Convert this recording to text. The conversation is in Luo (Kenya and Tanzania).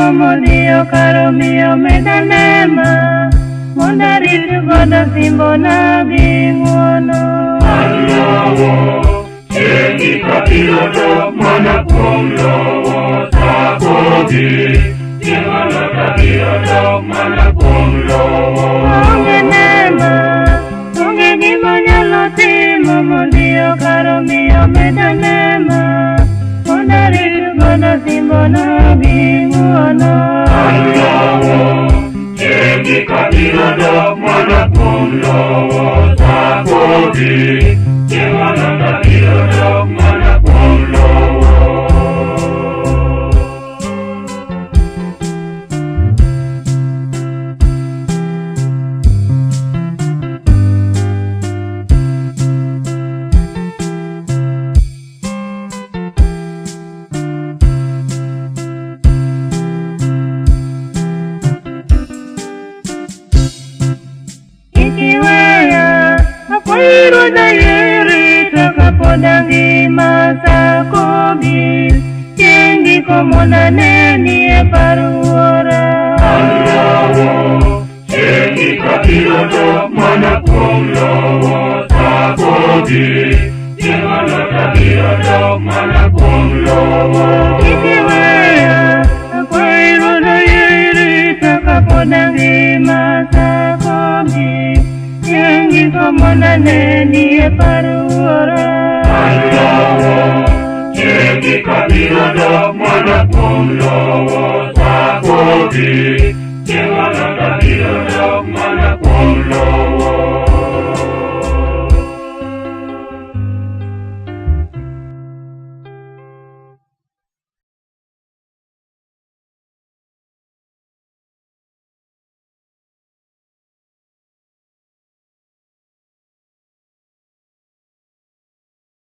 timo modhiyo kar omiyo meda nema mondo arit godo simbona gi ng'uono. An lowo, chieng' giko biro dok mana kuom lowo sakogi. Chieng' moro tabiro dok mana kuom lowo. Onge nema, onge gima nyalo timo modhiyo kar omiyo meda nema mondo arit godo simbona gi ng'uono. An lowo, chieng' giko biro dok mana kuom lowo sakogi. Chieng' moro tabiro dok mana kuom lowo. Kik iweya, akwayi Ruodha yie rita kapod angima sakobi. Chieng' giko mondo aneni e par Wuora. An lowo, chieng' giko biro dok mana kuom lowo sakogi. Chieng' moro tabiro dok mana kuom lowo. Kik iweya, akwayi Ruodha yie rita kapod angima sakobi. Chieng' giko mondo aneni e par Wuora. An lowo, chieng' giko biro dok mana kuom lowo sakogi. Chieng' moro tabiro dok mana kuom lowo.